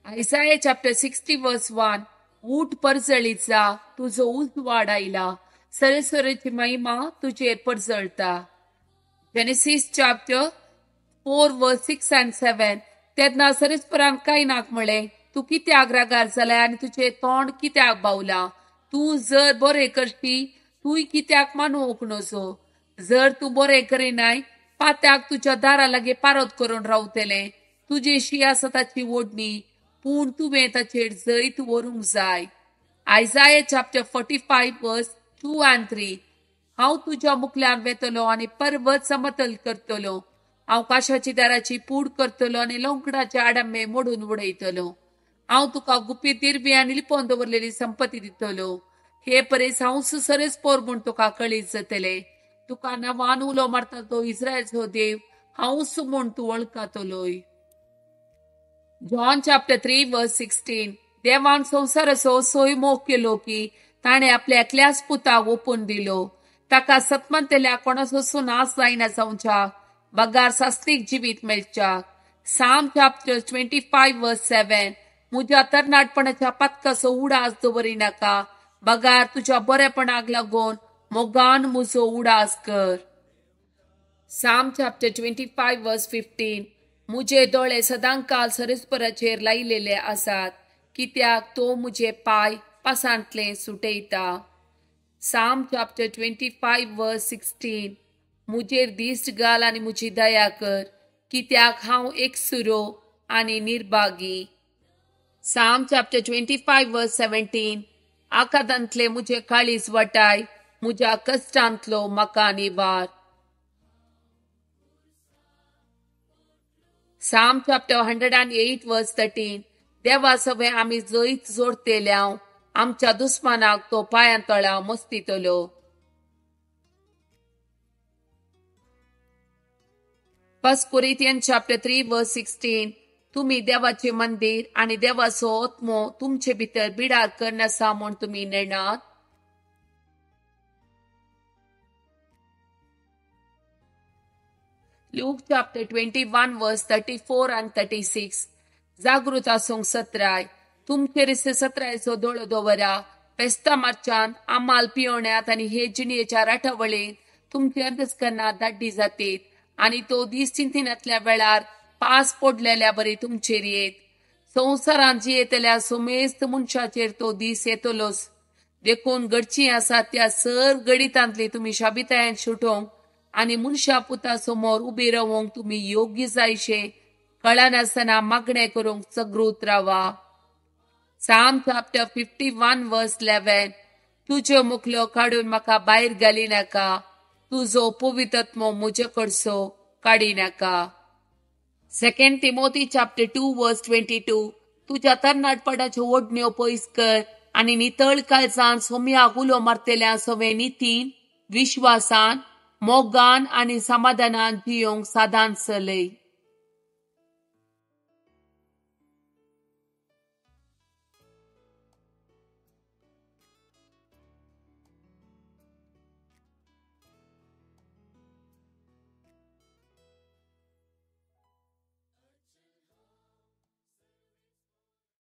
Isaiah chapter 60 verse 1, ऊठ परजळीत जा, तुजो उजवाड आयला, सरस्वराची महिमा तुजेर परजळता. Genesis chapter 4 verse 6 and 7, तेन्ना सरस्परान कायनाक म्हळें, तूं कित्याक रागार जालाय आनी तुजें तोंड कित्याक बावलां? तूं जर बरें करशी तूंय कित्याक मानूंक नजो? जर तूं बरें करिनाय पात्याक तुज्या दारा लागीं पारत करून रावतलें. तुजेशी आसा ताची ओडणी, पूण तुवें ताचेर जैत व्हरूंक जाय. Isaiah chapter 45 verse 2 and 3, हांव तुज्या मुखल्यान वेतलो आनी पर्वत समतल करतलो. हांव काशाची दाराची पूड करतलो आनी लोंकडाचे आडंबे मोडून उडयतलो. हांव तुका गुपीत दिरवी आनी लिपोवन दवरलेली संपत्ती दितलो. हे परेस हांव सरस पोर म्हूण तुका कळीत जातलें. तुका नवान उलो मारता तो इस्रायलचो देव हांवूच म्हूण तूं वळखतलोय. John chapter 3 verse 16, देवान संवसाराचो सोय मोग केलो की ताणें आपल्या एकल्याच पुताक ओपून दिलो. ताका सतमंतल्या कोणाचो नाश जायना जावच्या बगार सास्तीक जिवीत मेळच्या. Psalm chapter 25 verse 7, म्हज्या तरणाटपणाच्या पातकाचो उडास दवरिनाका, बगार तुज्या बरेपणाक लागून मोगान म्हजो उडास कर. Psalm chapter 25 verse 15, म्हजे दोळे सदांकाल सरस्पराचेर लायलेले आसात, कित्याक तो म्हजे पांय पासांतले सुटयता. Psalm chapter 25 verse 16, म्हजेर दिश्ट घाल आनी म्हजी दया कर, कित्याक हांव एकसुरो आनी निर्भागी. Psalm chapter 25 verse 17, आकादांतले म्हजें काळीज वाटाय, म्हज्या कश्टांतलो म्हाका निवार. Psalm chapter 108 verse 13, देवा सवें आमी जैत जोडतेल्याव, आमच्या दुस्मानाक तो पांयां तळा मस्तितलो. 1 Corinthians chapter 3 verse 16, तुमी देवाचें मंदीर आनी देवाचो आत्मो तुमचे भितर बिडार करनासा म्हूण तुमी नेणात. Luke chapter 21 verse 34 and 36, जागृत आसूंक सत्राय, तुमचेर सत्रायचो दोळो दवरा. फेस्ता मार्चान आमाल पियोण्यात आनी हे जिणयेच्या राटावळींत तुमचे अंतस्करणां दाड्डी जातीत आनी तो दीस चिंतिनातल्या वेळार पास पडलेल्या बरी तुमचेर येत. संवसारांत जियेतल्या सुमेस्त मनशाचेर तो दीस येतलोच. देखून घडची आसा त्या सर गणितांतली तुमी शाबितायेन सुटोवंक आनी मनशा पुता समोर उबी रावंक तुमी योग्य जायशे कळनासतना मागणें करूंक जागृत रावा. Psalm chapter 51 verse 11, तुज्यो मुखल्यो काडून म्हाका भायर घाली नाका, तुजो पवित्रत्मो म्हजे कडसो काडी नाका. 2 Timothy chapter 2 verse 22, तुज्या तरणाटपणाच्यो ओडण्यो पयस कर आनी नितळ काळजान सोम्याक उलो मारतल्या सवे नितीन, विश्वासान, मोगान आनी समाधानान जियोंक सादान चलय.